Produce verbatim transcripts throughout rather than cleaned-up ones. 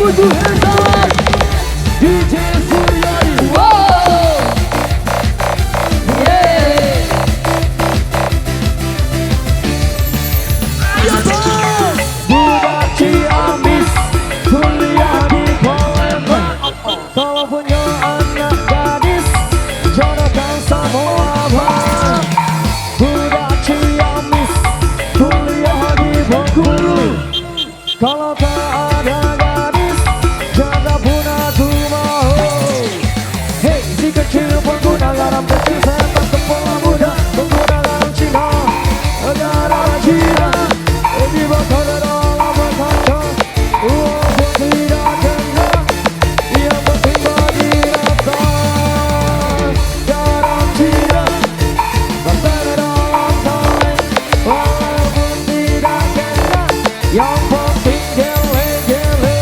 Tujuh Hesan, D J Suryadi. Wow. Yeay. Budak Ciamis, kuliah di Palembang. Kalau punya anak gadis, jodohkan sama abang. Budak Ciamis, kuliah di Bengkulu. Kalau tak ada gadis, jaga pun aku mau. Hei, si kecil pengguna garam kecil, setan kepala muda, pengguna garam Cina, garam Cina, dibakar dalam kaca, walaupun tidak kena, yang penting bagi rasa. Garam Cina, bakar dalam kaleng, walaupun tidak kena, yang penting gele-gele.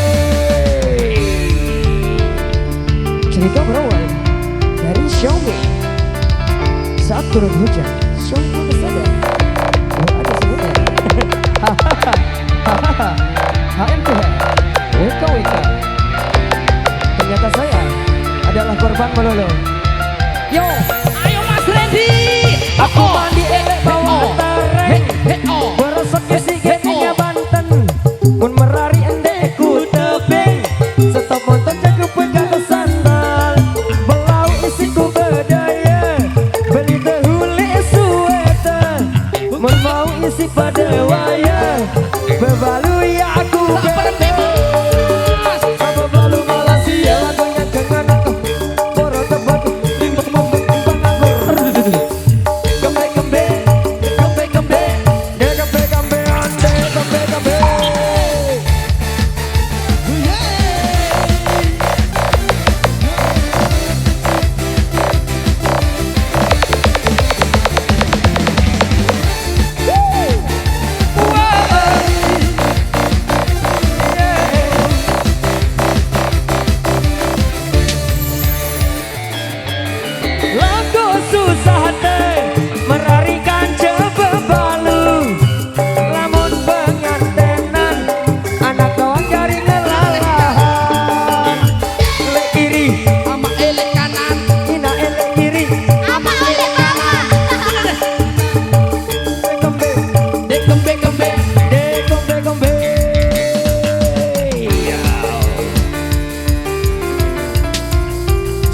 Cerita berawal dari Xiaomi. Saat turun hujan, Xiaomi pun tersadar bahwa ada sebenarnya. Hahaha. Hahaha. H M T H. W K W K. Ternyata saya adalah korban melulu. Yo, ayo Mas Randy. Aku mandi elek bawah tareng. He, he, oh. Berosok ke si getinya Banten. Mun merari endek ku tebeng. Stop motor jaga pegang sandal. Belau isi ku bedaya. Beli tehule suete. Mun mau isi pada waya. Bebalu ya aku bebas. Bebalu Malaysia. Lagunya dengan aku. Boro tebak. Limbah membek. Kembe, kembe, kembe, kembe, kembe, kembe, ande, kembe, kembe. Yeay. Woo. Wah. Yeay. Lagu susah hati merarikan coba balu. Lamun pengantenan anak doang jari ngelalahan. Lek kiri ama elek kanan, ina elek kiri ama elek kanan. Kembe, dek kembe kembe, dek kembe kembe. Iya.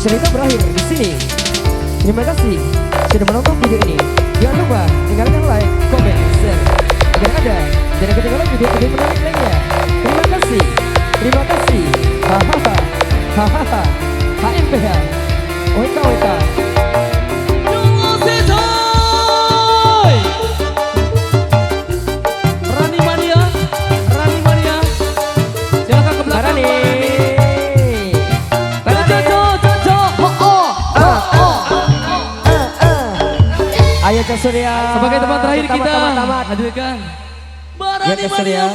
Cerita berakhir di sini. Terima kasih sudah menonton video ini. Jangan lupa tinggalkan like, comment, share agar ada, jangan ketinggalan video-video menarik lainnya. Terima kasih. Terima kasih. Hahaha. Hahaha. H M P H. W K W K. Rani Mania, Rani Mania. Silakan ke belakang, Rani. Mbak Rani. Jojo, Jojo, Jojo. Ho, oh, ho, oh, ho, oh. Ayo, Cak Surya. Sebagai teman terakhir kita, tamat, tamat, tamat, hadirkan Mbak Rani Mania.